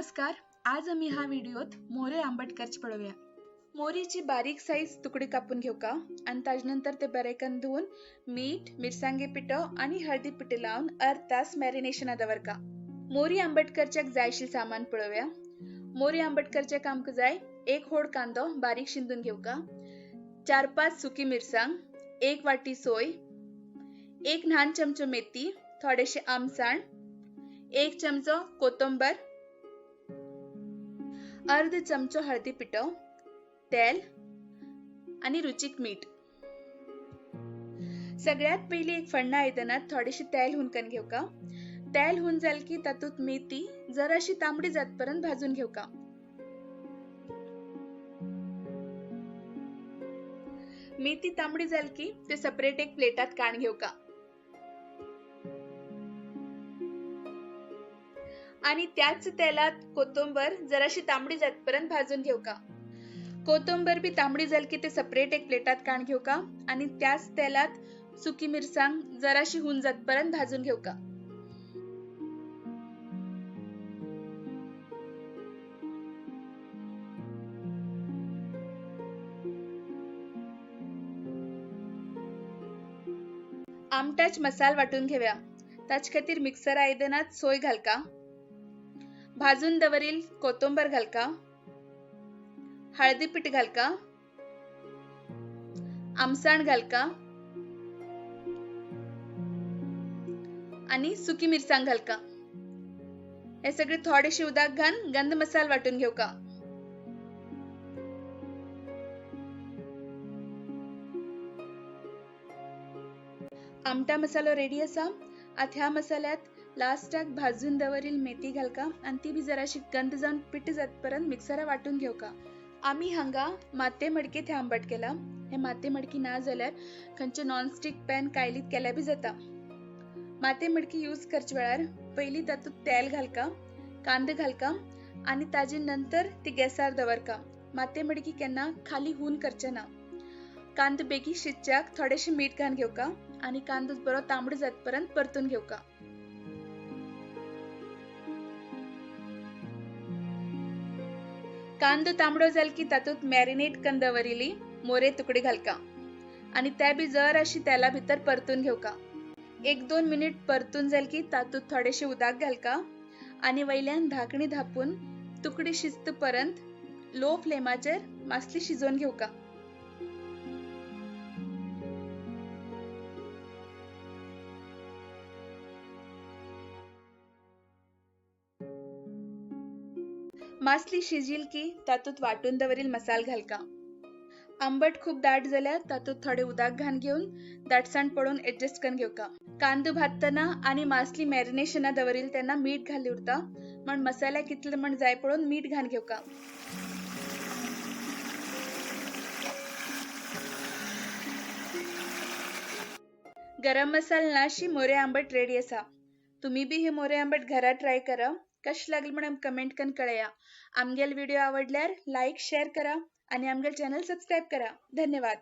नमस्कार, आज आमी हा व्हिडिओत मोरे आंबट करचे पळोवया। मोरीची बारीक साईज तुकडे कापून घेऊ का आणि ताजे नंतर ते बरेकन धुवून मीठ, मिरसांगे पिठो आणि हळदी पिठे लावून अर्ध तास मॅरिनेशन दवर का। मोरी आंबट करच्याक जायशील सामान पळोवया। मोरी आंबट करच्याक आमकां जाय एक होड कांदो बारीक शिंदून घेऊ का, 4-5 सुकी मिरसांग, 1 वाटी सोय, 1 ल्हान चमचो मेथी, थोडेशे आमसाण, 1 चमचो कोथंबर, अर्ध चमचो हळदी पिठो, तेल आणि रुचीक मीठ। सगळ्यात पयली एक फण्णा आयदनात थोडेशे तेल हुनकन घेऊ का। तेल हुन जाल की तातूत मेथी जराशी तांबडी जातपर्यंत भाजून घेऊ का। मेथी तांबडी जाल की ते सेपरेट एक प्लेटात काढून घेऊ का आणि त्याच तेलात कोथिंबीर जराशी तांबडी जातपर्यंत भाजून घेऊ का। कोथिंबीर बी तांबडी जाल की ते सेपरेट एक प्लेटात काढून घेऊ का आणि त्याच तेलात सुकी मिरसांग जराशी हुन जातपर्यंत भाजून घेऊ का। आमटाच मसाल वाटून घेऊया। त्याच खातीर मिक्सर आयदनात सोय घालका, भाजून दवरील कोथिंबीर घालका, हळदी पीठ घालका, आमसाण घालका आणि सुकी मिरसांग घालका। हे सगळे थोडेसे उदक घालून गंध मसाला वाटून घेऊ का। आमटा मसालो रेडी असा। आता ह्या मसाल्यात लास्टाक भाजून दवरील मेथी घालका आणि ती बी जराशी गंध जाऊन पिठ जातपर्यंत मिक्सरा वाटून घेऊ का। आमी हांगा माते मडकेत हे आंबट केला। हे माते मडकी ना जाल्यार खंयचे नॉनस्टिक पॅन कायलीत केल्यार बी जाता। माते मडकी यूज करचे वेळार पयली तातूंत तेल घालका, कांदे घालका आणि ताजे नंतर ती गॅसार दवरका। माते मडकी केन्ना खाली हून करचे ना। कांदे बेगीन शिजच्याक थोडेशे मीठ घालून घेवका आणि कांदो बरो तांबडो जातपर्यंत परतून घेवका। कांदो तांबडो जाल की तातूंत मॅरिनेट करून दवरिल्ली मोरे तुकडे घालका आणि ते बी जराशी तेला भितर परतून घेवका। 1-2 मिनिट परतून जाल की तातूंत थोडेशे उदक घालका आणि वयल्यान धाकणी धापून तुकडी शिजतपर्यंत लो फ्लेमाचेर मासली शिजोवन घेवका। मासली शिजील की तातूंत वाटून दवरील मसाल घालका। आंबट खूप दाट जाल्यार तातूंत थोडे उदक घालून घेवन दाटसाण पळोवन एडजस्ट करून घेवका। कांदो भाजतना आनी मासली मॅरिनेशना दवरील तेन्ना मीठ घाली उरता म्हण मसाल्या कितले म्हण जाय पळोवन मीठ घालून घेवका। गरम मसाल नाशी मोरे आंबट रेडी आसा। तुम्ही बी हे मोरे आंबट घरा ट्राय करा। कशें लागलें म्हण कमेंट करून कळया। आमगेल व्हिडिओ आवडल्यार लाईक शेअर करा आणि आमगेल चॅनल सबस्क्राईब करा। धन्यवाद।